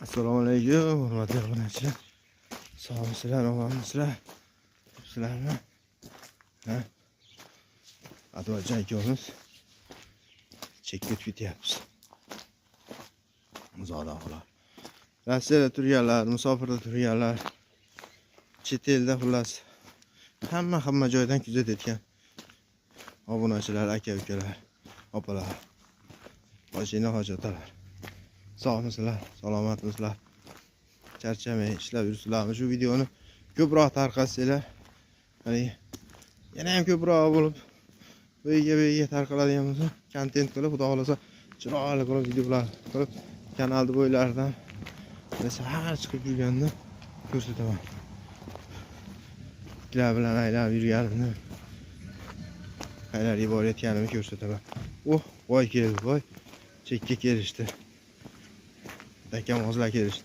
Assalomu alaykum, hurmatli obunachilar. Sog'misizlar, omonmisizlar? Sizlarmi? Ha? Advajan ikkovimiz chekka o'tib ketyapmiz. Uzoqdan ular. Rossiyada turganlar, musofirda turganlar, chet elda, xullas, hamma joydan kuzatayotgan obunachilar, aka ukalar, opalar, hoji hoji otalar. Sog'misizlar, salomatmisizlar? Charchamay ishlab yuribsizlarmi? Shu videoni ko'proq tarqatsanglar, hani yana ham ko'proq bo'lib, bu yerga bu yerga tarqaladigan bo'lsa, kontent qilib, xudo xohlasa, chiroyli qilib videolar qilib, kanalni bo'ylaridan sahar chiqib yurganini ko'rsataman. Itlar bilan aylanib yurganimni, qayerga borayotganimni ko'rsataman. Oh, voy keldi, voy. Chekka kelishdi. Dakamozlar kelishdi.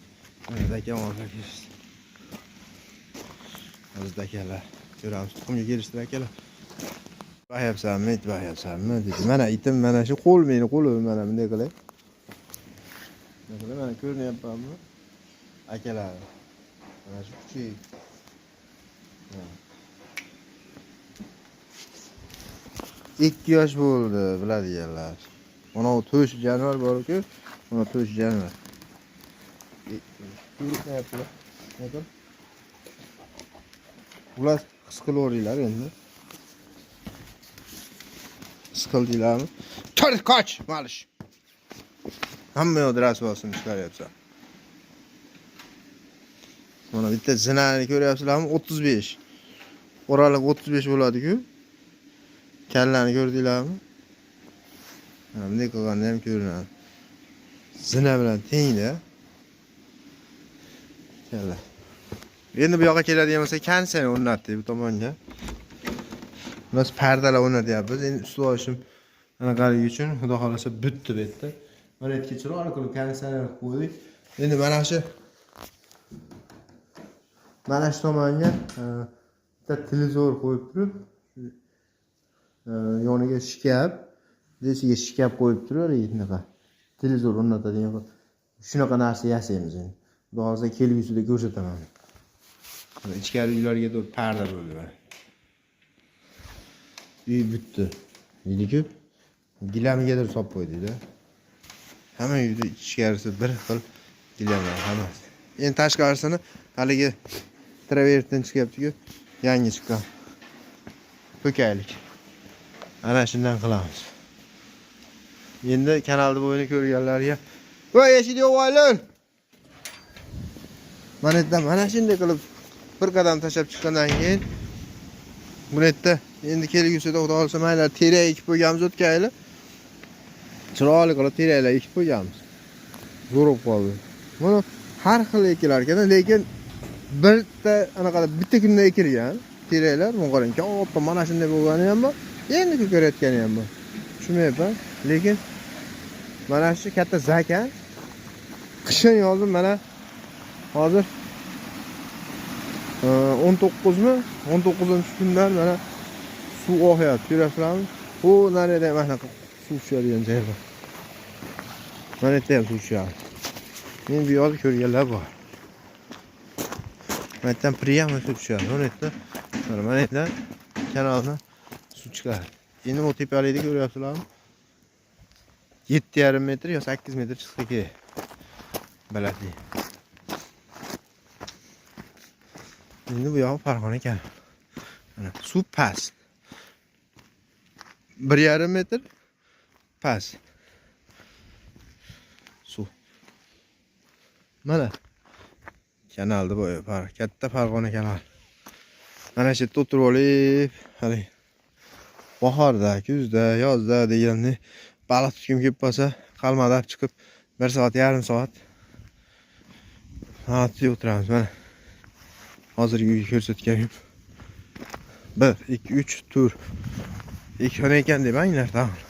Mana dakamozlar kelishdi. Hozir dakalar ko'ramiz, tuxumga kelishdi akalar. Bayapsanmi, it bayapsanmi dedi. Mana itim, mana shu qo'l, meni qo'lim, mana bunday qilay. Bunday, mana ko'rinyapmanmi? Akalar. Mana shu kuchuk. Ha. 2 yosh bo'ldi, biladiganlar. Mana u to'sh jonivor bor-ku, mana to'sh jonivor. Ko'rinyaptilar. Nima? Ular his qilaveringlar endi. His qildinglarmi? Tur, qoch, malish. Hamma yoqda rasvosini chiqaryapsan. Mana bitta zinani ko'ryapsizlarmi? 35. Oraliq 35 bo'ladi-ku. Kallani ko'rdinglarmi? Mana bunday qilganda ham ko'rinadi. Zina bilan tengda. Kalla. Endi bu yoqqa keladigan bo'lsa, konditsioner o'rnatdik bu tomonga. Biz pardalar o'rnatyapmiz. Endi usti boshim anaqaligi uchun, xudo xohlasa, bitdi bu yerda. Mana yerga chiroyli qilib konditsioner qo'ydik. Endi mana shu tomonga bitta televizor qo'yib turib, yoniga shkaf, ichiga shkaf qo'yib turib, haligi shunaqa televizor o'rnatadigan shunaqa narsa yasaymiz endi. Xudo xohlasa, kelgusida ko'rsataman. Mana ichkari uylarga to'g'ri parda bo'ldi mana. Uy bitdi. Deydi-ku, gilamigadir solib qo'ydik-da. Hamma uyda ichkarisi bir xil gilamlar hammasi. Endi tashqarisini haligi travertin chiqyapti-ku, yangi chiqqan. Po'kaylik. Ana shundan qilamiz. Endi kanalni bo'yini ko'rganlarga, "Voy, eshik yo'q, Mana yerdan mana shunday qilib bir qadam tashlab chiqqandan keyin bu yerda endi kelgusida, xudo xohlasa, mayli, terak ekib qo'yganmiz o'tgan yili. Chiroyli qilib teraklar ekib qo'yganmiz. Zo'r bo'lib qoldi. Buni har xil ekilar ekan, lekin bitta anaqa bitta kunda ekilgan teraklar. Buni qarang, katta mana shunday bo'lgani ham bor, endi ko'karayotgani ham bor. Tushunmayapman, lekin mana shu katta zakan qishin yozim, mana hozir 19mi? 19-kundan mana suv oqyapti, ko'ryapsizlarmi? Bu narida ham mana suv tushadigan joy bor. Mana yerda ham suv tushadi. Men bu yoqda ko'rganlar bor. Mana yerdan прямо suv tushadi. Mana yerda, mana yerdan kanaldan suv chiqadi. Endi bu tepalikda ko'ryapsizlarmi? 7,5 metr yo 8 metr chiqsa kerak. Balandlik. Endi bu yog'i Farg'ona kanali. Mana suv past. 1,5 metr past. Suv. Mana kanalni bo'yi, katta Farg'ona kanali. Mana shu yerda o'tirib olib, hali bahorda, kuzda, yozda deganda baliq tutgim kelib qolsa, qalmadab chiqib 1 soat, yarim soat tutib o'tiramiz mana. Hozirgi uyga ko'rsatganim 1, 2, 3, 4. Ikki xona ekan demanglar tag'in.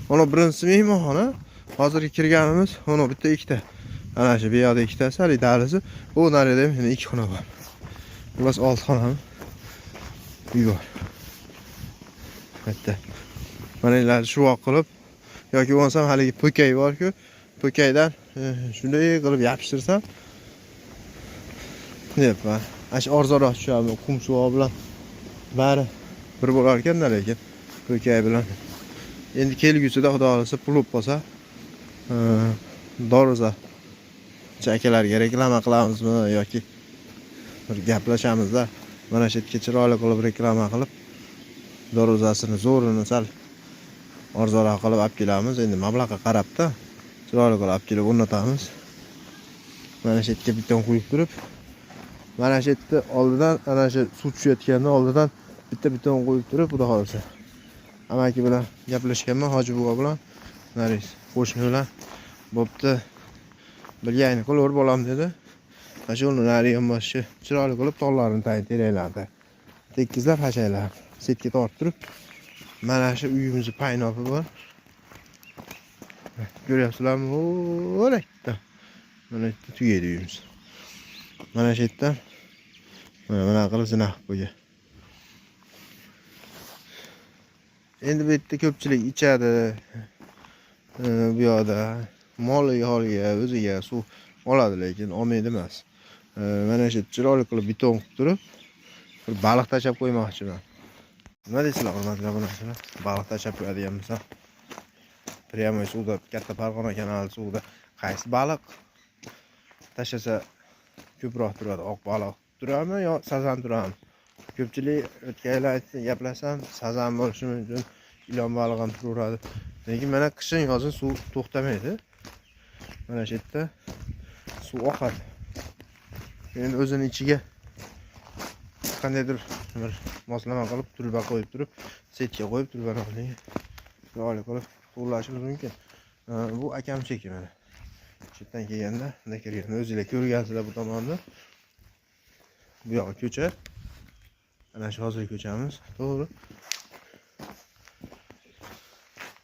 Mana birinchisi mehmonxona. Hozirgi kirganimiz mana bitta, ikkita. Ana shu bu yoqda ikkitasi, haligi dahlizi. Bu narida ham yana ikki xona bor. Xullas, olti xonami uy bor. Bitta. Mana ularni shuvoq qilib yoki bo'lmasam haligi po'kay bor-ku, Po'kaydan shunday qilib yopishtirsam deyapman. Ana shu arzonroq tushadi, qum suvi bilan bari bir bo'lar ekanda, lekin po'kay bilan. Endi kelgusida xudo xohlasa pul bo'lib qolsa, darvoza akalarga reklama qilamizmi yoki bir gaplashamizda, mana shu yerga chiroyli qilib reklama qilib, darvozasini zo'rini sal arzonroq qilib olib kelamiz. Endi mablag'ga qarabda chiroyli qilib olib kelib o'rnatamiz. Mana shu yerga beton qo'yib turib, mana shu yerda oldidan, ana shu suv tushayotganda oldidan bitta beton qo'yib turib, xudo xohlasa amaki bilan gaplashganman, hoji buva bilan, naris qo'shni bilan. Bo'pti, bilganini qilaver bolam dedi. Mana shu nari yonboshi chiroyli qilib tollarni tagi teraklarni tekizlab, hashaylab setka torttirib, mana shu uyimizni paynopi bor. Ko'ryapsizlarmi? O'rakda. Mana yerda tugaydi uyimiz. Mana shu yerdan mana qilib zina qilib qo'ygan. Endi bu yerda ko'pchilik ichadi. Bu yoqda mol holiga o'ziga suv oladi, lekin olmaydi emas. Mana shu chiroyli qilib beton qilib turib, bir baliq tashlab qo'ymoqchiman. Nima deysizlar, hurmatli obunachilar? Baliq tashlab qo'yadigan bo'lsam, prямой suvda, katta Farg'ona kanali suvida qaysi baliq tashlasa ko'proq turadi? Oq baliq turadimi yo sazan turadimi? Ko'pchilik o'tgan yili aytdi, gaplasam, sazan bo'lishi mumkin, ilon baliq ham turaveradi. Lekin mana qishin yozin suv to'xtamaydi. Mana shu yerda suv oqadi. Endi o'zini ichiga qandaydir bir moslama qilib, turba qo'yib turib, setka qo'yib, turbani oldiga chiroyli qilib to'g'irlashimiz mumkin. Bu akam cheki mana. Shu yerdan kelganda, bunday kirganda o'zinglar ko'rgansizlar bu tomonni. Bu yog'i ko'cha. Ana shu hozirgi ko'chamiz. To'g'ri.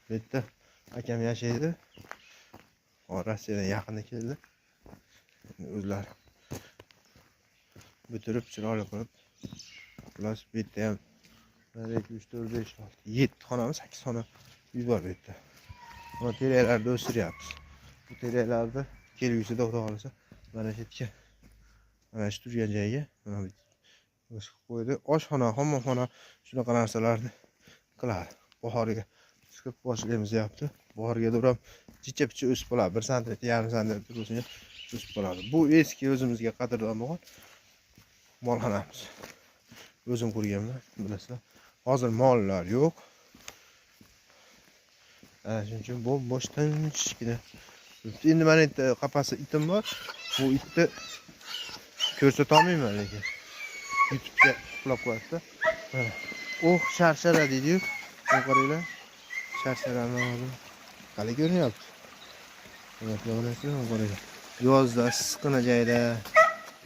Bu yerda akam yashaydi. Rossiyadan yaqinda keldi. O'zlari bitirib chiroyli qilib, xullas bu yerda ham 1 2 3 4 5 6 7 xonami, 8 xona uy bor bu yerda. Mana teraklarni o'stiryapmiz. Bu teraklarni kelgusida xudo xohlasa mana shu yerga, mana shu turgan joyga mana bu qo'ydi. Oshxona, hammomxona shunaqa narsalarni qiladi. Bahorga chiqib boshlaymiz deyapti. Bahorga ham chicha picha o'sib qoladi. 1 santimetr, 1,5 santimetr bo'lsa ham o'sib qoladi. Bu eski o'zimizga qadrdon bo'lgan molxonamiz. O'zim qurganman, bilasizlar. Hozir mollar yo'q. Ana shuning uchun bo'm-bo'sh tinchgina. Endi mana yerda qapasda itim bor. Bu itni ko'rsata olmayman lekin. YouTube'ga uxlab qo'yadi-da. Mana. Oh, sharshara deydi-yu. Qaranglar. Sharsharani hozir qalay ko'rinyapti. Qaranglar. Yozda issiqqina joyda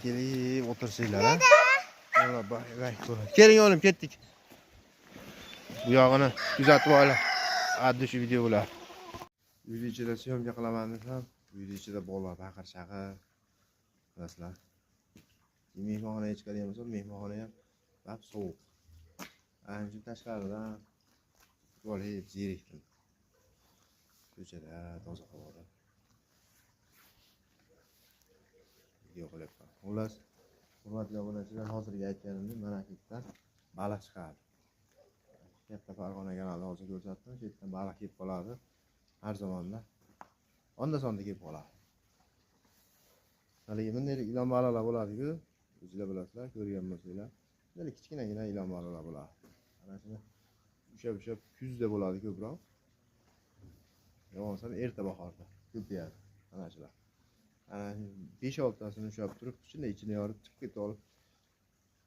kelib o'tirsanglar, ha? Keling o'g'lim, ketdik. Bu yog'ini kuzatib olinglar. Addi shu video bo'lar. Uyni ichida syomka qilaman desam, uyni ichida bolalar baqir-chaqir. Bilasizlar. Mehmonxonaga chiqadigan bo'lsam, mehmonxona ham bab sovuq. Ana shu tashqaridan olib zerikdim. Ko'chada, toza havoda. Video qilyapman. Xullas, hurmatli obunachilar, hozirgi aytganimdek, mana shu yerdan baliq chiqadi. Katta Farg'ona kanalida hozir ko'rsatdim. Shu yerdan baliq kelib qoladi. Har zamonda. Onda-sonda kelib qoladi. Haligi bunday ilon baliqlar bo'ladi-ku, o'zinglar bilasizlar, ko'rgan bo'lsanglar. Bunday kichkinagina ilon baliqlar bo'ladi. Ana shuni ushlab kuzda bo'ladi ko'proq. Yo bo'lmasam erta bahorda ko'payadi ana shular. Ana 5-6 tasini ushlab turib, shunday ichini yorib, chiqib ketib olib,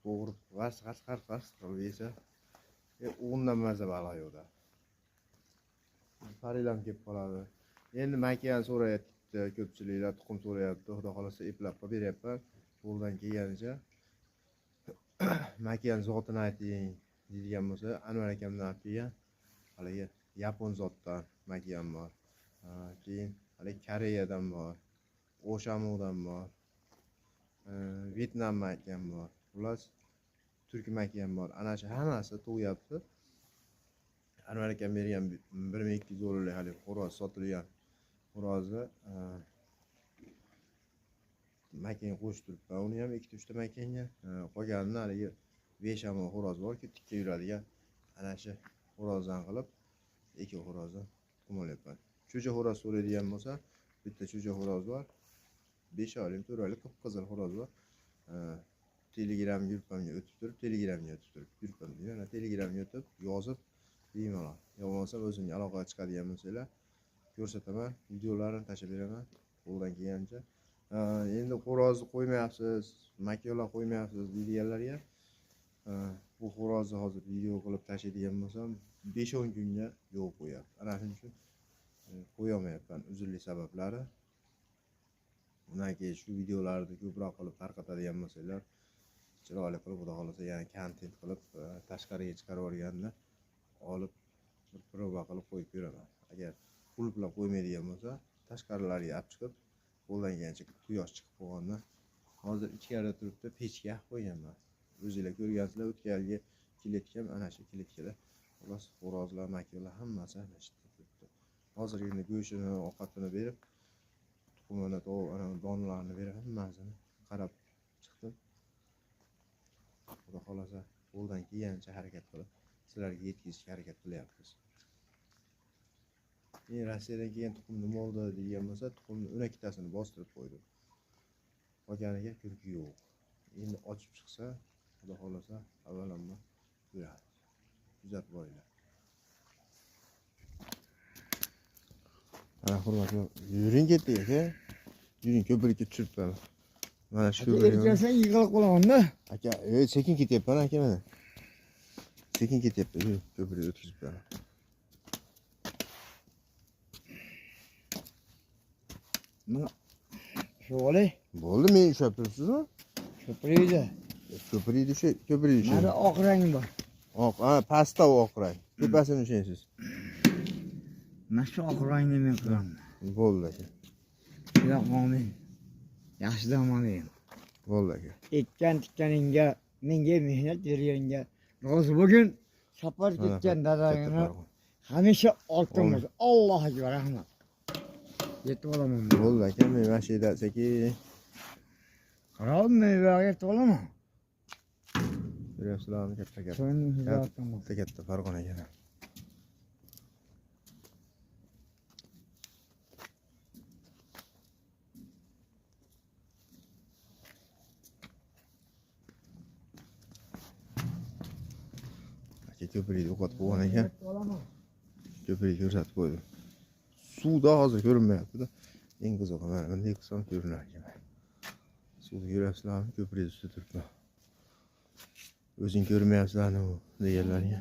to'g'rib, g'ars g'ars g'ars g'ars qilib yesa, undan maza baliq yo'qda. Parilam kelib qoladi. Endi makiyan so'rayapti, ko'pchiliklar tuxum so'rayapti. Xudo xolasa eplab qilib beryapman. Qo'ldan kelganicha. Makiyan zotini ayting deydigan bo'lsa, Anvar akamdan olib kelgan. Haligi yapon zotdan makiyan bor. Keyin haligi Koreyadan bor. Oshamudan bor. Vyetnam makiyan bor. Xullas turk makiyan bor. Ana shu hammasi tug'yapti. Anvar akam bergan 1200 dollarlik haligi xo'roz sotilgan Xo'rozni makin qo'shib turibman. Uni ham 2-3 ta makinga, qolganini haligi 5 ammo xo'roz borki, tikka yuradigan ana shu xo'rozdan qilib 2 xo'rozdan tuxum olyapman. Cho'cha xo'roz so'raydigan bo'lsa, bitta cho'cha xo'roz bor. 5 oylik, 4 oylik qip-qizil xo'roz bor. Telegram gruppamga o'tib turib, Telegramga o'tib turib, gruppam deyman, ana Telegramga o'tib yozib bemalol. Yo bo'lmasa o'zimga aloqaga chiqadigan bo'lsanglar, ko'rsataman, videolarini tashlab beraman qo'ldan kelgancha. Endi xo'rozni qo'ymayapsiz, makiyolar qo'ymayapsiz deydiganlarga, bu xo'rozni hozir video qilib tashlaydigan bo'lsam, 5-10 kunga yo'q qo'yapti. Ana shuning uchun qo'ya olmayapman, uzrli sabablari. Undan keyin shu videolarni ko'proq qilib tarqatadigan bo'lsanglar, chiroyli qilib, xudo xolasa yana kontent qilib tashqariga chiqarib yuborganda olib bir proba qilib qo'yib beraman. Agar qulflab qo'ymaydigan bo'lsa, tashqarilarga olib chiqib, qo'ldan kelgancha quyosh chiqib qo'yganda, hozir ichkarida turibdi, pechga qo'yganman. O'zinglar ko'rgansizlar, o'tgan yilgi kletkam ana shu kletkada. Xullas, xo'rozlar, makilar hammasi ana shu yerda turibdi. Hozir endi go'shtini, ovqatini berib, tuxumini, tovuq, ana donalarini berib, hammasini qarab chiqdim. Xudo xolasa qo'ldan kelgancha harakat qilib sizlarga yetkazishga harakat qilyapmiz. Men Rossiyadan kelgan tuxum nima oldi degan bo'lsa, tuxumni 12 tasini bostirib qo'ydim. Qolganiga kurki yo'q. Endi ochib chiqsa, xudo xolasa avvalambor ko'ramiz. Kuzatib boringlar. Mana hurmatli, yuring ketdik aka. Yuring, ko'prikka tushibman. Mana shu Erkasan yig'ilib qolaman-da. Aka, sekin ketyapman aka mana. Sekin ketyapti, yuring, ko'prikka o'tkazib beraman. Mana shu olay. Bo'ldi, men ushlab turibsizmi? Ko'prikda. Ko'prikda shu, ko'prikda shu. Mana oq rang bor. Oq, ha, pastda oq rang. Tepasini ushlaysiz. Mana shu oq rangni men qilaman. Bo'ldi aka. Yo'q, mo'min. Yaxshi dam oling. Bo'ldi aka. Ekkan tikkaningga, menga mehnat berganga rozi bo'lgin. Safar ketgan dadangni hamisha oltin bo'lsin. Allohu akbar, rahmat. Yetib olaman. Bo'ldi aka, men mana shu yerda sekin Qarab, men bu yoqqa yetib olaman. Ko'ryapsizlarmi, katta katta. Katta katta Farg'ona ekan. Aka ko'prikni o'qatib qo'ygan ekan. Ko'prikni ko'rsatib qo'ydim. Suvda hozir ko'rinmayapti-da. Eng qizig'i mana bunday qilsam ko'rinar ekan. Suvni ko'ryapsizlarmi? Ko'prik ustida turibman. O'zing ko'rmayapsizlarmi deganlarga.